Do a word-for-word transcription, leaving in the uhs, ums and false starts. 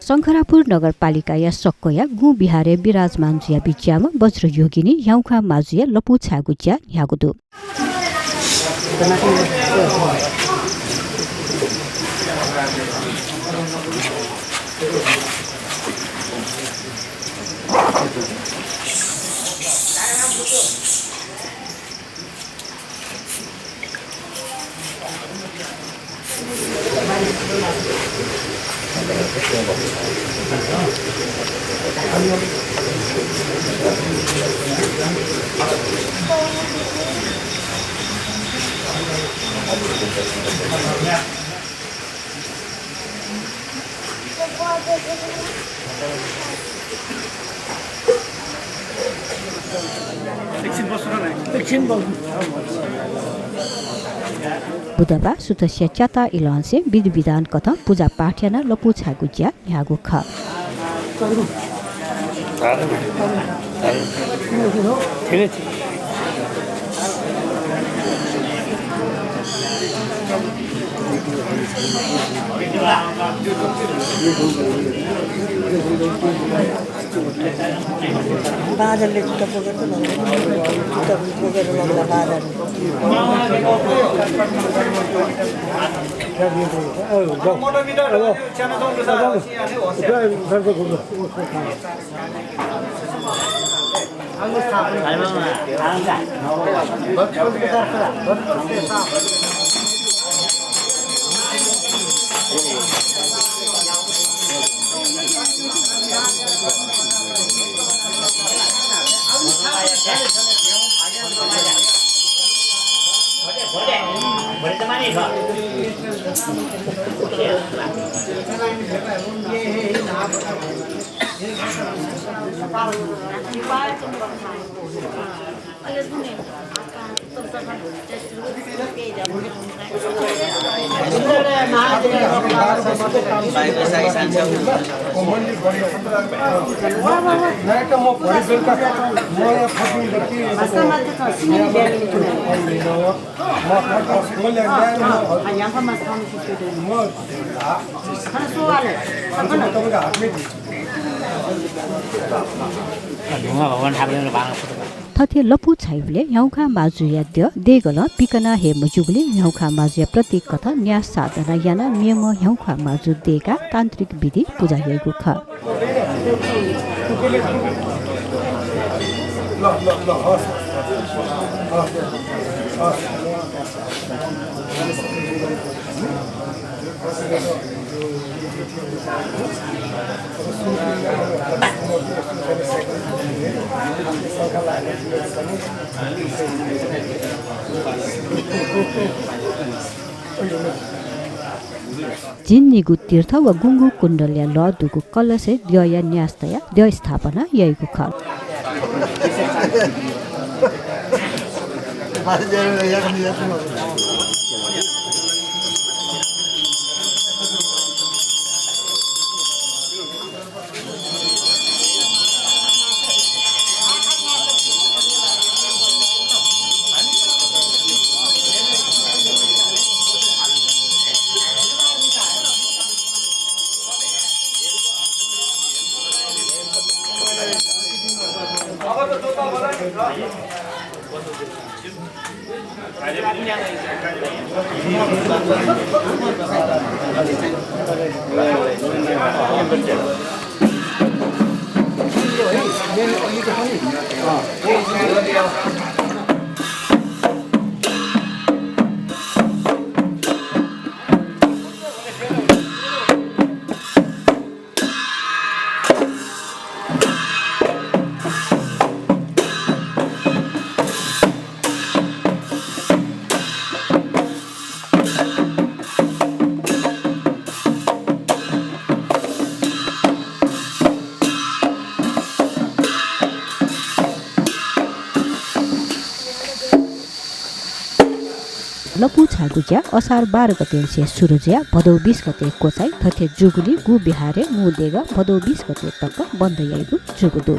शंखरापुर नगरपालिकाया सक्वया गुँ बिहारय् विराजमान जुया बिज्याःम्ह वज्रयोगिनी ह्याउँख्वाः माजुया लपु छायेगु ज्या न्ह्याःगु दु। बुधबाः सुथसिया च्याता इलंनिसें विधिविधान कथं पुजापाठ यानाः लपु छायेगु ज्या न्ह्याःगु खः। बादलले खुट्टा बोकेर त लग्ला, खुट्टा बोकेर लग्ला बादल। थथे लपु छाइबलय् ह्याउँख्वाः माजुया द्यः देगलं पिकना हये मज्यूगुलिं ह्याउँख्वाः माजुया प्रतीक कथं न्यास साधना यानाः मेम्ह ह्याउँख्वाः माजु दय्काः तान्त्रिक विधि पुजा याइगु खः। झिंनिगू तीर्थ व गुंगू कुण्डलया लः दुगु कलशय् द्यःया न्यास तयाः द्यः स्थापना याइगु खः। लपु छायेगु ज्या असार बाह्र गतेनिसें सुरु जुयाः भदौ बीस गते क्वचाइ। थथे जूगुलिं गुँ बिहारय् मू देगः भदौ बीस गते तक बन्द याइगु जूगु दु।